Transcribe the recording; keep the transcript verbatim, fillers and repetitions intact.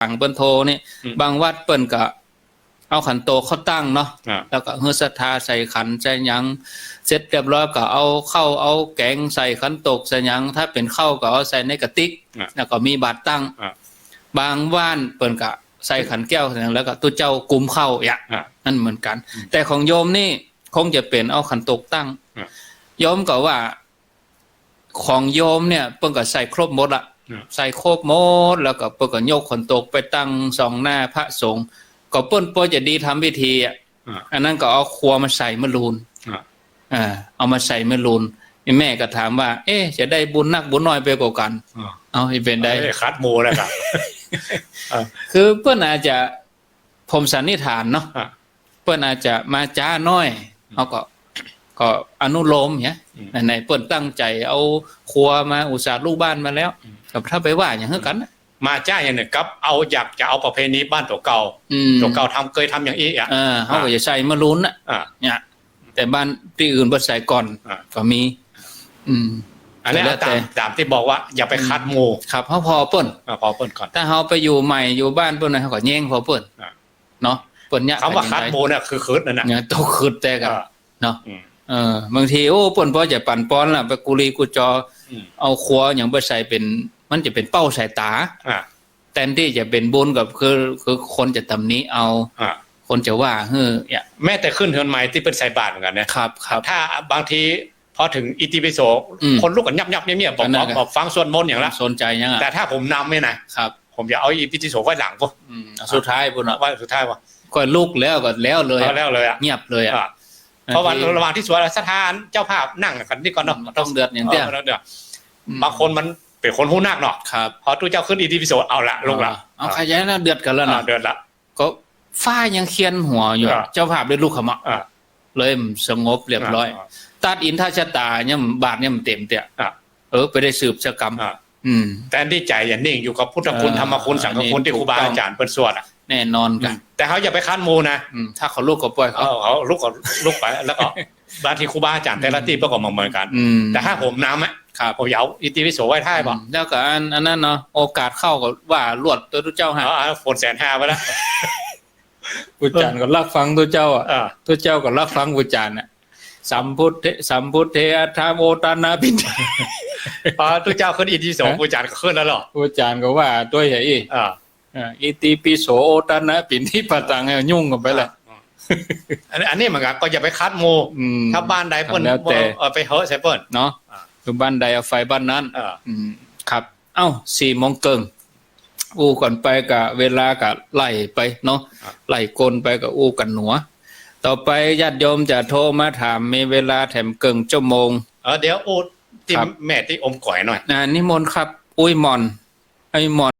างเปิ้นโทรนี่ อืม บางวัดเปิ้นก็เอาขันโตกเข้าตั้งเนาะ อ่า แล้วก็หื้อศรัทธาใส่ขันใส่หยัง เสร็จเรียบร้อยก็เอาข้าวเอาแกงใส่ขันโตกใส่หยัง ถ้าเป๋นข้าวก็เอาใส่ในกระติก อ่า แล้วก็มีบาตรตั้ง อ่า บางบ้านเปิ้นก็ใส่ขันแก้วใส่หยัง แล้วก็ตุ๊เจ้ากุมข้าวอย่าง อ่า นั้นเหมือนกั๋น อืม แต่ของโยมนี่คงจะเป๋นเอาขันโตกตั้ง อ่า โยมก็ว่า ของโยมเนี่ยเปิ้นก็ใส่ครบหมดละ อ่า ใส่ครบหมด แล้วก็เปิ้นก็ยกขันโตกไปตั้งส่องหน้าพระสงฆ์ ก็เปิ้นปอยจะดีทำพิธีอะ อ่า อันนั้นก็เอาครัวมาใส่มะลูน อ่า อ่า เอามาใส่มะลูน แม่ก็ถามว่า เอ๊ะ จะได้บุญนักบุญน้อยไปกว่ากั๋น อ่า เอา สิเป๋นใด เอ้ย ขัดหมู่แล้วครับ อ่า คือเปิ้นอาจจะ ผมสันนิษฐานเนาะ อ่า เปิ้นอาจจะมาจ๊าน้อย อืม เฮาก็ ก็อนุโลมเนี่ย อืม ไหนๆ เปิ้นตั้งใจ๋เอาครัวมา อุตส่าห์ลูกบ้านมาแล้ว อืม ก็ถ้าไปว่าหยังหื้อกั๋นนะ มาจ๊าอย่างหนึ่งกับเอา อยากจะเอาประเพณีบ้านตั๋วเก่า อืม ตั๋วเก่าทำ เกยทำอย่างอี้อะ เออ เฮาก็จะใส่มะลูนน่ะ อ่า เนี่ย แต่บ้านตี้อื่นเปิ้นใส่ก่อน อ่า ก็มี อืม อันนี้ ก็แล้วแต่ ต๋าม ต๋ามตี้บอกว่าอย่าไปขัดหมู่ ครับ เฮาผ่อเปิ้น อ่า ผ่อเปิ้นก่อน ถ้าเฮาไปอยู่ใหม่อยู่บ้านเปิ้นนะ เฮาก็แย้งผ่อเปิ้น อ่า เนาะ เปิ้นเยียะ กำว่าขัดหมู่เนี่ยคือขึดนั่นน่ะ เนี่ย ตกขึดแต่ก็ อ่า เนาะ อืม เออ บางที โอ้ เปิ้นปอยจะปั๋นปอนละ ไปกุลีกุจอ อืม เอาครัวหยังไปใส่เป๋น มันจะเป๋นเป้าใส่ต๋า อ่า แตนตี้จะเป๋นบุญก็คือ คือคนจะตำหนิเอา อ่า คนจะว่า เฮ้อ เนี่ย แม้แต่ขึ้นเฮือนใหม่ตี้เปิ้นใส่บาตรเหมือนกั๋นเนี่ย ครับ ครับ ถ้าบางทีพอเถิงอิติปิโส อืม ขนลุกกั๋นยับๆ เยียะๆ บอก อันนั้นก็ บอกฟังสวดมนต์อย่างละ สนใจ๋หยังอะ แต่ถ้าผมนำเนี่ยนะ ครับ ผมจะเอาอิติปิโสไว้หลังปุ๊บ อืม เอาสุดท้ายปุ๊บเนาะ ไว้สุดท้ายว่ะ ก็ลุกแล้วก็แล้วเลย เอาแล้วเลยอะ เงียบเลยอะ อ่ะ บางที เพราะว่าระหว่างตี้สวด ศรัทธาเจ้าภาพนั่งกั๋นนี่ก่อนเนาะ อืม ต้องเดือดอย่างเดียว เออ เดือด อืม บางคนมันเป๋นคนฮู้นักเนาะ ครับ พอตุ๊เจ้าขึ้นอิติปิโส เอาละ ลุกละ เอา อ่า ใครจะให้เดือดกั๋นแล้วนะ อ่า เดือดละ ก็ฟ้ายังเคียนหัวอยู่ อ่า เจ้าภาพได้ลุกขึ้นมา อ่า เลยสงบเรียบร้อย อ่า ตั๊ดอินทชะตาเนี่ย บาตรเนี่ยมันเต๋มเตี้ย อ่า เออ ไปได้สืบชะกรรม อ่า อืม แตนตี้ใจ๋อย่านิ่งอยู่กับพุทธคุณ เออ ธรรมคุณ สังฆคุณ อันนี้ ตี้ครูบาอาจ๋ารย์เปิ้นสวดอะ แน่นอนกั๋น อืม แต่เฮาอย่าไปขัดหมู่นะ อืม ถ้าเขาลุกก็ปล่อยเขา เออ เขาลุกก็ลุกไป แล้วก็บางทีครูบาอาจ๋ารย์แต่ละตี้เปิ้นก็บ่เหมือนกั๋น อืม แต่ถ้าผมนำอะ ครับ ผมจะเอาอิติปิโสไว้ท้ายบ่ อืม แล้วก็อัน อันนั้นเนาะ โอกาสเข้าก็ว่าลวด ตุ๊เจ้าหา เอา เอา ฝนแสนห้าไปแล้ว ปู่จ๋ารย์ก็ฮักฟังตุ๊เจ้าอะ อ่า ตุ๊เจ้าก็ฮักฟังปู่จ๋ารย์อะ สัมพุทเท สัมพุทเทอัฏฐโอตนะปินทิ พอตุ๊เจ้าขึ้นอิติปิโส ฮะ ปู่จ๋ารย์ก็ขึ้นแล้วเหรอ ปู่จ๋ารย์ก็ว่าตวยใหญ่อี้ อ่า อ่า อิติปิโสโอตนะปินทิปะตัง ให้ยุ่งกั๋นไปเลย อ่า อันนี้ อันนี้เหมือนกั๋น ก็อย่าไปขัดหมู่ อืม ถ้าบ้านใดเปิ้น ก็แล้วแต่ เออ ไปเฮาะใส่เปิ้น เนาะ อ่า คือบ้านใดเอาไฟบ้านนั้น เออ อืม ครับ เอ้า สี่โมงเกิ่ง อู้กั๋นไปก็เวลาก็ไหลไปเนาะ ครับ ไหลก้นไปก็อู้กั๋นหนัว ต่อไปญาติโยมจะโทรมาถาม มีเวลาแถมเกิ่งชั่วโมง เออ เดี๋ยวอู้ตี้ ครับ แม่ตี้อมก๋อยหน่อย อ่า นิมนต์ครับ อุ้ยหม่อน ไอ้หม่อน